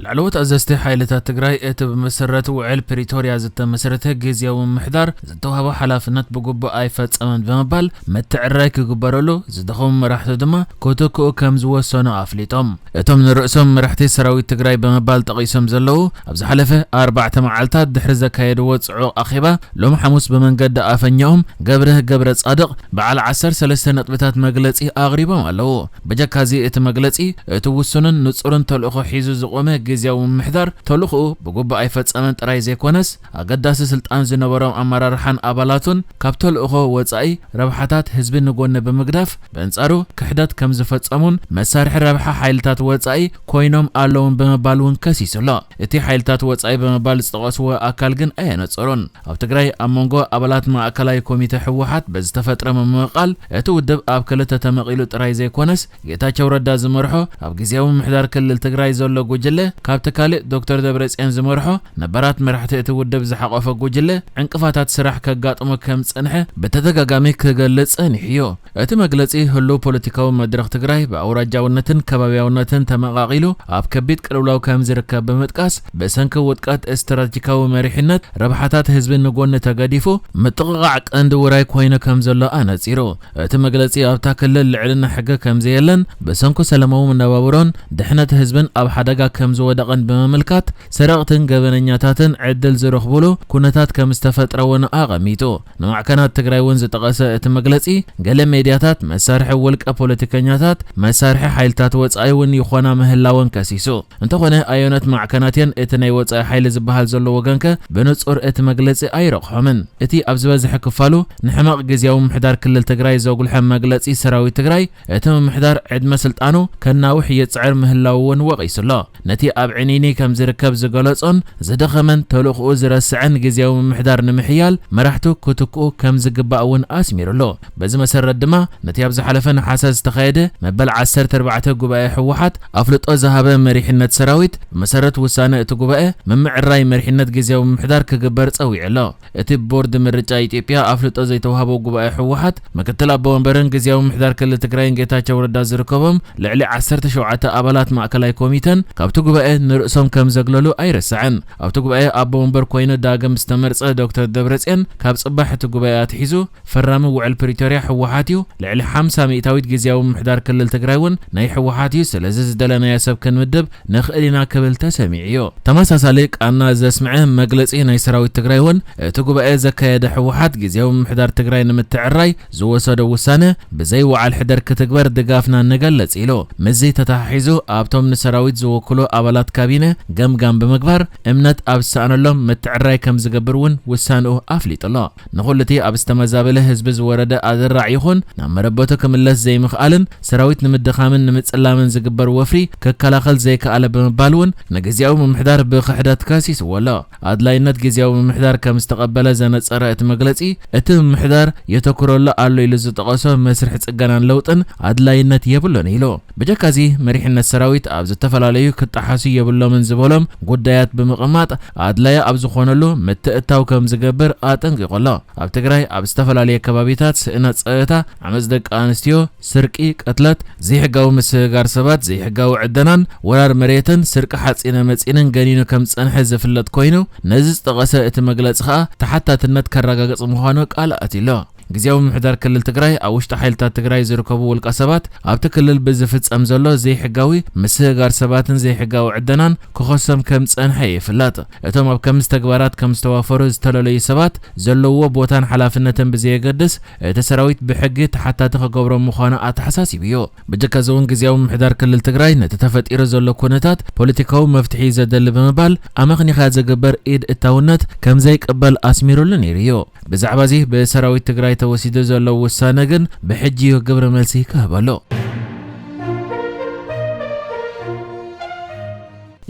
ላዕለዎት ኣዘዝቲ ሓይልታት ትግራይ፣ እቲ ብመሰረት ውዕል ፕሪቶርያ ዝተመስረተ ግዝያዊ ምምሕዳር ዝተዋህቦ ሓላፍነት ብግቡእ ኣይፈጸመን ብምባል፣ ምትዕርራይ ክግበረሉ፣ ዝደኸሙ መራሕቱ ድማ ክትክኡ ከም ዝወሰኑ ኣፍሊጦም። እቶም ንርእሶም መራሕቲ ሰራዊት ትግራይ ብምባል ጠቒሶም ዘለዉ፣ ኣብ ዝሓለፈ ኣርባዕተ መዓልታት ድሕሪ ዘካየድዎ ጽዑቕ ኣኼባ፣ ሎም ሓሙስ ብመንገዲ ኣፈኛኦም ገብረ ገብረ ጻድቕ በዓል ዓሰርተ ሰለስተ ነጥብታት መግለጺ ኣቕሪቦም ኣለዉ። ብጀካዚ እቲ መግለጺ፣ እቲ ውሱንን ንጹርን ተልእኾ ሒዙ ዝቖመ ግዝያዊ ምምሕዳር፣ ተልእኾኡ ብግቡእ ኣይፈጸመን ጥራይ ዘይኮነስ፣ ኣገዳሲ ስልጣን ዝነበሮም ኣመራርሓን ኣባላቱን ካብ ተልእኾ ወጻኢ ረብሓታት ህዝቢ ንጎኒ ብምግዳፍ፣ በንጻሩ ክሕደት ከም ዝፈጸሙን መሳርሒ ረብሓ ሓይልታት ወጻኢ ኮይኖም ኣለውን ብምባል እውን ከሲሱ ኣሎ። እቲ ሓይልታት ወጻኢ ብምባል ዝጠቐስዎ ኣካል ግን ኣየነጸሩን። ኣብ ትግራይ ኣብ መንጎ ኣባላት ማእከላይ ኮሚተ ህወሓት ብዝተፈጥረ ምምቕቓል፣ እቲ ውድብ ኣብ ክልተ ተመቒሉ ጥራይ ዘይኮነስ፣ ጌታቸው ረዳ ዝመርሖ ኣብ ግዝያዊ ምምሕዳር ክልል ትግራይ ዘሎ ጉጅለ ካብቲ ካልእ ዶክተር ደብረጽዮን ዝመርሖ ነባራት መራሕቲ እቲ ውድብ ዝሓቖፈ ጉጅለ ዕንቅፋታት ስራሕ ከጋጥሞ ከም ዝጸንሐ ብተደጋጋሚ ክገልጽ ጸኒሑ እዩ። እቲ መግለጺ ህሉው ፖለቲካዊ መድረኽ ትግራይ ብኣውራጃውነትን ከባብያውነትን ተመቓቒሉ ኣብ ከቢድ ቅልውላው ከም ዝርከብ ብምጥቃስ፣ ብሰንኪ ውድቀት ስትራቴጂካዊ መሪሕነት ረብሓታት ህዝቢ ንጎኒ ተገዲፉ ምጥቕቓዕ ቀንዲ ውራይ ኮይኑ ከም ዘሎ ኣነጺሩ። እቲ መግለጺ ኣብታ ክልል ልዕልና ሕጊ ከም ዘየለን ብሰንኩ ሰላማዊ መነባብሮን ድሕነት ህዝብን ኣብ ሓደጋ ከም ዝወደቐን ብምምልካት፣ ሰረቕትን ገበነኛታትን ዕድል ዝረኽቡሉ ኩነታት ከም ዝተፈጥረ እውን ኣቐሚጡ። ንማዕከናት ትግራይ እውን ዝጠቐሰ እቲ መግለጺ፣ ገለ ሜድያታት መሳርሒ ውልቀ ፖለቲከኛታት፣ መሳርሒ ሓይልታት ወጻኢ እውን ይኾና ምህላወን ከሲሱ። እንተኾነ ኣየኖት ማዕከናት እየን እቲ ናይ ወጻኢ ሓይሊ ዝበሃል ዘሎ ወገንከ ብንጹር እቲ መግለጺ ኣይረቑሖምን። እቲ ኣብ ዝበዝሐ ክፋሉ ንሕመቕ ግዝያዊ ምምሕዳር ክልል ትግራይ ዘጉልሐ መግለጺ ሰራዊት ትግራይ፣ እቲ ምምሕዳር ዕድመ ስልጣኑ ከናውሕ ይጽዕር ምህላው እውን ወቒሱ ኣሎ። ነቲ ኣብ ዕኒኒ ከም ዝርከብ ዝገለጾን ዝደኸመን ተልእኽኡ ዝረስዐን ግዝያዊ ምምሕዳር ንምሕያል መራሕቱ ክትክኡ ከም ዝግባእ እውን ኣስሚሩሉ። በዚ መሰረት ድማ ነቲ ኣብ ዝሓለፈ ነሓሰ ዝተኻየደ መበል ዓሰርተ ኣርባዕተ ጉባኤ ህወሓት ኣፍልጦ ዝሃበ መሪሕነት ሰራዊት፣ ብመሰረት ውሳነ እቲ ጉባኤ ምምዕራይ መሪሕነት ግዝያዊ ምምሕዳር ክግበር ጸዊዑ ኣሎ። እቲ ቦርድ ምርጫ ኢትዮጵያ ኣፍልጦ ዘይተዋህቦ ጉባኤ ህወሓት፣ ምክትል ኣቦ ወንበርን ግዝያዊ ምምሕዳር ክልል ትግራይን ጌታቸው ረዳ ዝርከቦም ልዕሊ ዓሰርተ ሸውዓተ ኣባላት ማእከላይ ኮሚተን ካብቲ ጉባኤ ንርእሶም ከም ዘግለሉ ኣይረሳዕን። ኣብቲ ጉባኤ ኣቦ ወንበር ኮይኑ ዳግም ዝተመርጸ ዶክተር ደብረጽዮን፣ ካብ ጽባሕ እቲ ጉባኤ ኣትሒዙ ፈራሚ ውዕል ፕሪቶርያ ህወሓት እዩ። ልዕሊ ሓምሳ ሚእታዊት ግዝያዊ ምምሕዳር ክልል ትግራይ እውን ናይ ህወሓት እዩ። ስለዚ ዝደለናዮ ሰብ ክንምድብ ንኽእል ኢና ክብል ተሰሚዑ እዩ። ተመሳሳሊ ቃና ዘስምዐ መግለጺ ናይ ሰራዊት ትግራይ እውን፣ እቲ ጉባኤ ዘካየደ ህወሓት ግዝያዊ ምምሕዳር ትግራይ ንምትዕራይ ዝወሰዶ ውሳነ ብዘይ ወዓል ሕደር ክትግበር ድጋፍና ንገልጽ ኢሉ። ምስዚ ተተሓሒዙ ኣብቶም ንሰራዊት ዝውክሉ ኣባላት ካቢነ ገምጋም ብምግባር እምነት ኣብ ዝሰኣነሎም ምትዕራይ ከም ዝገብር እውን ውሳንኡ ኣፍሊጡ ኣሎ። ንኹሉ እቲ ኣብ ዝተመዛበለ ህዝቢ ዝወረደ ኣደራዕ ይኹን ናብ መረበቱ ክምለስ ዘይምኽኣልን ሰራዊት ንምድኻምን ንምጽላምን ዝግበር ወፍሪ ክከላኸል ዘይከኣለ ብምባል እውን ንግዝያዊ ምምሕዳር ብኽሕደት ከሲስዎ ኣሎ። ኣድላይነት ግዝያዊ ምምሕዳር ከም ዝተቐበለ ዘነጸረ እቲ መግለጺ፣ እቲ ምምሕዳር የተኩረሉ ኣሎ ኢሉ ዝጠቐሶ መስርሕ ጽገናን ለውጥን ኣድላይነት የብሉን ኢሉ። ብጀካዚ መሪሕነት ሰራዊት ኣብ ዝተፈላለዩ ክጠሓሱ የብሎምን ዝበሎም ጉዳያት ብምቕማጥ ኣድላዪ ኣብ ዝኾነሉ ምትእትታው ከም ዝገብር ኣጠንቂቑ ኣሎ። ኣብ ትግራይ ኣብ ዝተፈላለየ ከባቢታት ስእነት ጸጥታ፣ ዓመጽ ደቂ ኣንስትዮ፣ ስርቂ፣ ቅትለት፣ ዘይሕጋዊ ምስግጋር ሰባት፣ ዘይሕጋዊ ዕደናን ወራር መሬትን ስርቂ ሓፂነ መፂንን ገኒኑ ከም ዝጸንሐ ዝፍለጥ ኮይኑ፣ ነዚ ዝጠቐሰ እቲ መግለጺ ከኣ ተሓታትነት ከረጋግጽ ምዃኑ ቃል ኣትዩ ኣሎ። ግዝያዊ ምምሕዳር ክልል ትግራይ ኣብ ውሽጢ ሓይልታት ትግራይ ዝርከቡ ውልቀ ሰባት ኣብቲ ክልል ብዝፍጸም ዘሎ ዘይሕጋዊ ምስግጋር ሰባትን ዘይሕጋዊ ዕደናን ክኸሶም ከም ዝጸንሐ ይፍለጥ። እቶም ኣብ ከምዚ ተግባራት ከም ዝተዋፈሩ ዝተለለዩ ሰባት ዘለውዎ ቦታን ሓላፍነትን ብዘየገድስ፣ እቲ ሰራዊት ብሕጊ ተሓታቲ ክገብሮም ምዃኑ ኣተሓሳሲቡ እዩ። ብጀካዚ እውን ግዝያዊ ምምሕዳር ክልል ትግራይ ነቲ ተፈጢሩ ዘሎ ኩነታት ፖለቲካዊ መፍትሒ ዘደሊ ብምባል፣ ኣመኽኒኻ ዝግበር ኢድ እታውነት ከም ዘይቅበል ኣስሚሩሉ ነይሩ እዩ። ብዛዕባ እዚ ብሰራዊት ትግራይ ተወሲዱ ዘሎ ውሳነ ግን ብሕጂ እዩ ግብረ መልሲ ክህበሉ።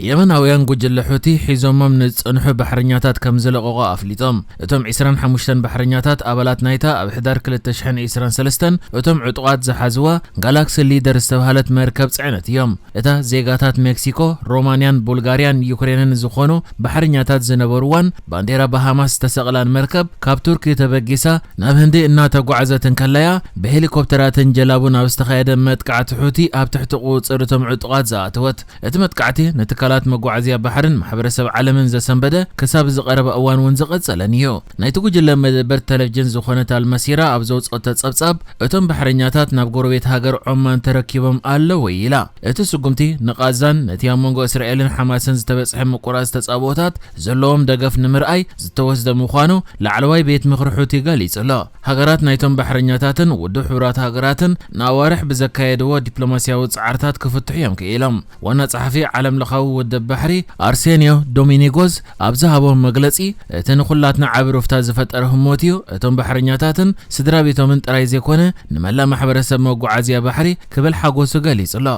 የመናውያን ጉጅለ ሑቲ ሒዞሞም ንዝጸንሑ ባሕረኛታት ከም ዝለቐቑ ኣፍሊጦም። እቶም ዕስራን ሓሙሽተን ባሕረኛታት ኣባላት ናይታ ኣብ ሕዳር ክልተ ሽሕን ዕስራን ሰለስተን እቶም ዕጡቓት ዝሓዝዋ ጋላክሲ ሊደር ዝተባህለት መርከብ ጽዕነት እዮም። እታ ዜጋታት ሜክሲኮ፣ ሮማንያን ቡልጋርያን ዩክሬንን ዝኾኑ ባሕረኛታት ዝነበርዋን ባንዴራ ባሃማስ ዝተሰቕላን መርከብ ካብ ቱርኪ ተበጊሳ ናብ ህንዲ እናተጓዕዘት እንከለያ ብሄሊኮፕተራትን ጀላቡን ኣብ ዝተኻየደ መጥቃዕቲ ሑቲ ኣብ ትሕቲ ቁጽር እቶም ዕጡቓት ዝኣተወት። እቲ መጥቃዕቲ ንትካላት ትካላት መጓዓዝያ ባሕርን ማሕበረሰብ ዓለምን ዘሰንበደ፣ ክሳብ ዝቐረበ እዋን እውን ዝቐጸለን እዩ። ናይቲ ጉጅለ መደበር ቴሌቪዥን ዝኾነት ኣልመሲራ ኣብ ዘውጽኦቶ ጸብጻብ፣ እቶም ባሕረኛታት ናብ ጎረቤት ሃገር ዖማን ተረኪቦም ኣለዉ ኢላ። እቲ ስጉምቲ ንቓዛን ነቲ ኣብ መንጎ እስራኤልን ሓማስን ዝተበጽሐ ምቁራጽ ተጻብኦታት ዘለዎም ደገፍ ንምርኣይ ዝተወስደ ምዃኑ ላዕለዋይ ቤት ምኽሪ ሑቲ ገሊጹ ኣሎ። ሃገራት ናይቶም ባሕረኛታትን ውድብ ሕቡራት ሃገራትን ንኣዋርሕ ብዘካየድዎ ዲፕሎማስያዊ ጻዕርታት ክፍትሑ እዮም ክኢሎም። ዋና ጸሓፊ ዓለም ለኻዊ ውድብ ባሕሪ ኣርሴንዮ ዶሚኒጎዝ ኣብ ዝሃቦ መግለጺ፣ እቲ ንኹላትና ዓቢ ሩፍታ ዝፈጠረ ህሞት እዩ። እቶም ባሕረኛታትን ስድራ ቤቶምን ጥራይ ዘይኮነ፣ ንመላእ ማሕበረሰብ መጓዓዝያ ባሕሪ ክብል ሓጎሱ ገሊጹ ኣሎ።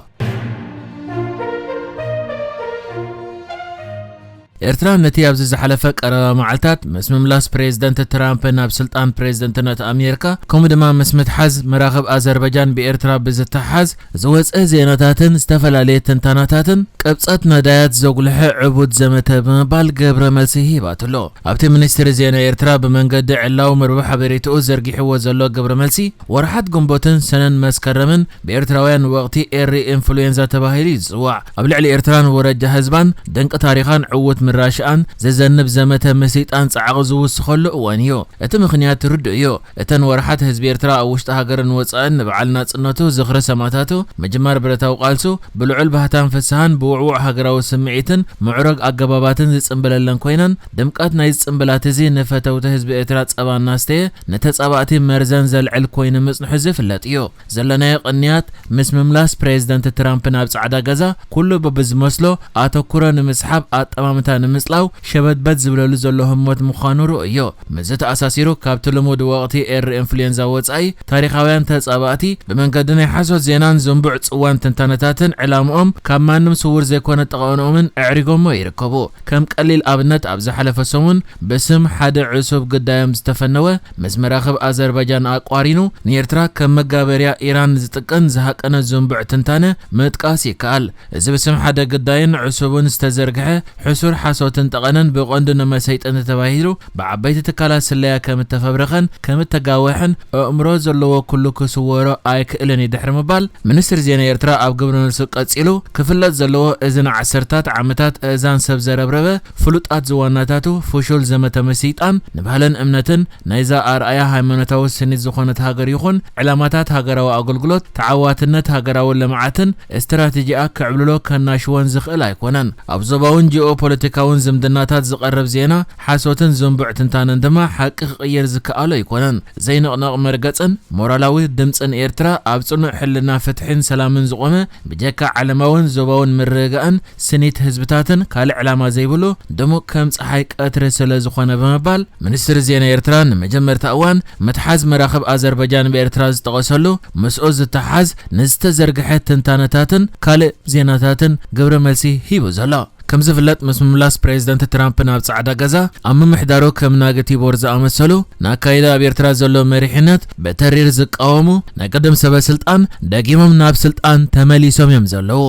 ኤርትራ ነቲ ኣብዚ ዝሓለፈ ቀረባ መዓልታት ምስ ምምላስ ፕሬዝደንት ትራምፕ ናብ ስልጣን ፕሬዝደንትነት ኣሜሪካ፣ ከምኡ ድማ ምስ ምትሓዝ መራኽብ ኣዘርባጃን ብኤርትራ ብዝተሓዝ ዝወፀ ዜናታትን ዝተፈላለየ ትንታናታትን፣ ቅብፀት ነዳያት ዘጉልሐ ዕቡድ ዘመተ ብምባል ግብረ መልሲ ሂባትሎ። ኣብቲ ሚኒስትሪ ዜና ኤርትራ ብመንገዲ ዕላዊ መርበብ ሓበሬትኡ ዘርጊሕዎ ዘሎ ግብረ መልሲ፣ ወርሓት ግንቦትን ሰነን መስከረምን ብኤርትራውያን ወቕቲ ኤሪ ኢንፍሉዌንዛ ተባሂሉ እዩ ዝጽዋዕ። ኣብ ልዕሊ ኤርትራን ወረጃ ህዝባን፣ ደንቂ ታሪኻን ዕዉት ምራሽኣን ዘዘንብ ዘመተ ምስይጣን ጻዕቒ ዝውስኸሉ እዋን እዩ። እቲ ምኽንያት ርዱእ እዩ። እተን ወርሓት ህዝቢ ኤርትራ ኣብ ውሽጢ ሃገርን ወጻእን ንበዓል ናጽነቱ፣ ዝኽሪ ሰማእታቱ፣ ምጅማር ብረታዊ ቃልሱ፣ ብልዑል ባህታን ፍስሃን ብውዕዉዕ ሃገራዊ ስምዒትን ምዕሩግ ኣገባባትን ዝጽንበለለን ኮይነን፣ ድምቀት ናይዚ ጽንብላት እዚ ንፈተውቲ ህዝቢ ኤርትራ ጸባ እናስተየ ንተጻባእቲ መርዘን ዘልዕል ኮይኑ ምጽንሑ ዝፍለጥ እዩ። ዘለናዮ ቅንያት ምስ ምምላስ ፕሬዝደንት ትራምፕ ናብ ጻዕዳ ገዛ ኩሉ በብዝመስሎ ኣተኩሮ ንምስሓብ ኣጠማምታ ንምጽላው ሸበድበድ ዝብለሉ ዘሎ ህሞት ምዃኑ ርኡይ እዩ። ምስዚ ተኣሳሲሩ፣ ካብቲ ልሙድ ወቕቲ ኤሪ ኢንፍሉዌንዛ ወጻኢ፣ ታሪኻውያን ተጻባእቲ ብመንገዲ ናይ ሓሶት ዜናን ዝንቡዕ ጽዋን ትንታነታትን ዕላምኦም ካብ ማንም ስዉር ዘይኮነ ጠቐኖምን ኣዕሪጎሞ ይርከቡ። ከም ቀሊል ኣብነት፣ ኣብ ዝሓለፈ ሰሙን ብስም ሓደ ዕሱብ ግዳዮም ዝተፈነወ፣ ምስ መራኽብ ኣዘርባጃን ኣቋሪኑ ንኤርትራ ከም መጋበርያ ኢራን ዝጥቀን ዝሃቀነ ዝንቡዕ ትንታነ ምጥቃስ ይከኣል። እዚ ብስም ሓደ ግዳይን ዕሱብን ዝተዘርግሐ ሕሱር ሓሶትን ጠቐነን ብቐንዱ ንመሰይጥን ተባሂሉ ብዓበይቲ ትካላት ስለያ ከም እተፈብረኸን ከም እተጋወሐን ኣእምሮ ዘለዎ ኩሉ ክስወሮ ኣይክእልን እዩ ድሕሪ ምባል፣ ሚኒስትሪ ዜና ኤርትራ ኣብ ግብረ መልሱ ቀጺሉ፣ ክፍለጥ ዘለዎ እዚ ንዓሰርታት ዓመታት እዛን ሰብ ዘረብረበ ፍሉጣት ዝዋናታቱ ፍሹል ዘመተ ምስይጣን ንባህልን እምነትን ናይዛ ኣርኣያ ሃይማኖታዊ ስኒት ዝኾነት ሃገር ይኹን ዕላማታት ሃገራዊ ኣገልግሎት፣ ተዓዋትነት ሃገራዊ ልምዓትን ስትራቴጂኣ ክዕብልሎ ከናሽወን ዝኽእል ኣይኮነን። ኣብ ዞባውን ጂኦፖለቲካውን ዝምድናታት ዝቐርብ ዜና ሓሶትን ዝንቡዕ ትንታነን ድማ ሓቂ ክቕይር ዝከኣሎ ኣይኮነን። ዘይንቕነቕ መርገጽን ሞራላዊ ድምጽን ኤርትራ ኣብ ጽኑዕ ሕልና ፍትሕን ሰላምን ዝቖመ፣ ብጀካ ዓለማውን ዞባውን ምርግጋእን ስኒት ህዝብታትን ካልእ ዕላማ ዘይብሉ ድሙቕ ከም ጸሓይ ቀትሪ ስለ ዝኾነ ብምባል፣ ሚኒስትሪ ዜና ኤርትራ ንመጀመርታ እዋን ምትሓዝ መራኽብ ኣዘርባጃን ብኤርትራ ዝጠቐሰሉ፣ ምስኡ ዝተሓዝ ንዝተዘርግሐ ትንታነታትን ካልእ ዜናታትን ግብረ መልሲ ሂቡ ዘሎ። ከም ዝፍለጥ፣ ምስ ምምላስ ፕሬዝደንት ትራምፕ ናብ ጻዕዳ ገዛ፣ ኣብ ምምሕዳሩ ከም ናገ ቲቦር ዝኣመሰሉ ንኣካይዳ ኣብ ኤርትራ ዘሎ መሪሕነት ብተሪር ዝቃወሙ ናይ ቀደም ሰበ ስልጣን ደጊሞም ናብ ስልጣን ተመሊሶም እዮም ዘለዉ።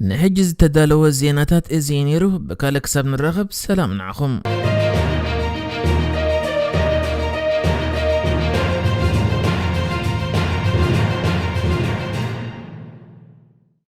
ንሕጂ ዝተዳለወ ዜናታት እዚ እዩ ነይሩ። ብካልእ ክሳብ ንራኸብ፣ ሰላም ንዓኹም።